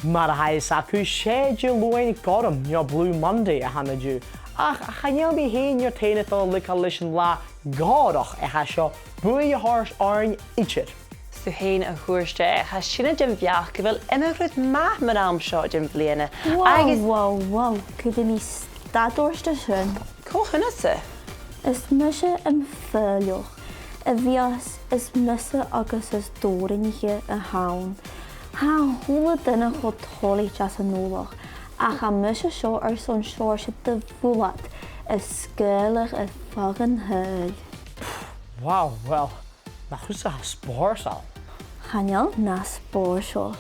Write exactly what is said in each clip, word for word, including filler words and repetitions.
Mar a tha fios agaibh, 's e Diluain Gorm, no Blue Monday, a th' ann an-diugh. Ach chan eil mi fhìn no Tàine a' dol a leigeil leis an latha gòrach a tha seo buaidh a thoirt oirnn idir. 'S tu fhèin a thuirt e, tha sinne den bheachd gu bheil iomadh rud math mun àm seo den bhliadhna. Wow, agus wow, wow. Cuiridh mi stad ort an sin. Cò thusa? Is mise am Faoilleach, a bhios as miosa agus as dòrainniche a th' ann. Tha a h-uile duine cho toilichte às an Fhaoilleach, ach tha mise seo airson seòrsa de bhullad a sgaoileadh air feadh an t-saoghail. Wow, well, nach tusa a tha spòrsail. Chan eil mi spòrsail.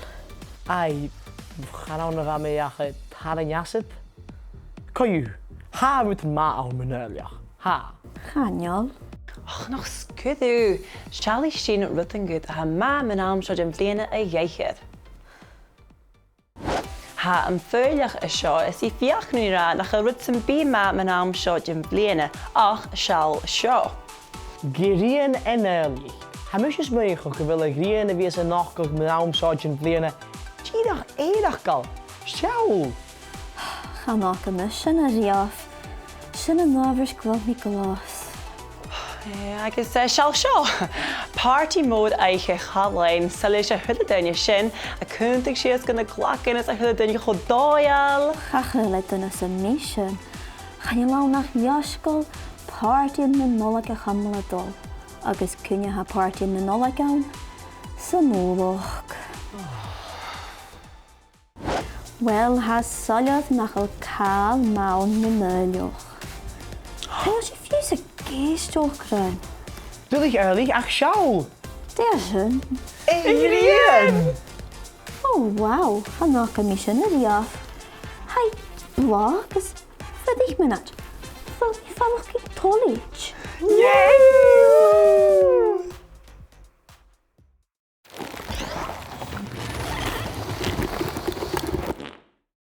Aidh, chan ann a bha mi ach a' tarraing asad. Co-dhiù, tha rud math ann mun Fhaoilleach. Tha. Chan eil. Och, nach sguir thu. Seallaidh sinn rudan a tha math mun àm seo den bhliadhna a dh'aithghearr. Tha am Faoilleach an seo is i a' feuchainn ri ràdh nach eil rud sam bith math mun àm seo den bhliadhna, ach seall seo. Grian an Fhaoillich. Tha mise a' smaoineachadh gu bheil a' ghrian a bhios a' nochdadh mun àm seo den bhliadhna dìreach eireachdail. Seall! Chan fhaca mise sin a-riamh. Sin an adhbhar gu bheil mi glas. Eh, agus, eh, seall seo. Pàrtaidh mòr oidhche Challainn, 's leis a h-uile duine sin, a' cunntadh sìos gu na glagan is a h-uile duine cho dòigheil. Cha chuala duine sam bith sin. Chan eil ann ach leisgeul, pàrtaidhean na Nollaig a chumail a' dol. Agus cuin a tha pàrtaidhean na Nollaig ann? San Fhaoilleach. Uill, tha e soilleir nach eil càil math ann mun Fhaoilleach. Tha sinn fiù 's ag èisteachd rinn. Duilich, Fhaoillich, ach seall! Dè tha sin? A' ghrian! Oh, wow, chan fhaca mi sin a-riamh. Tha i blàth agus fuirich mionaid. Bheil i a' faireachdainn toilichte?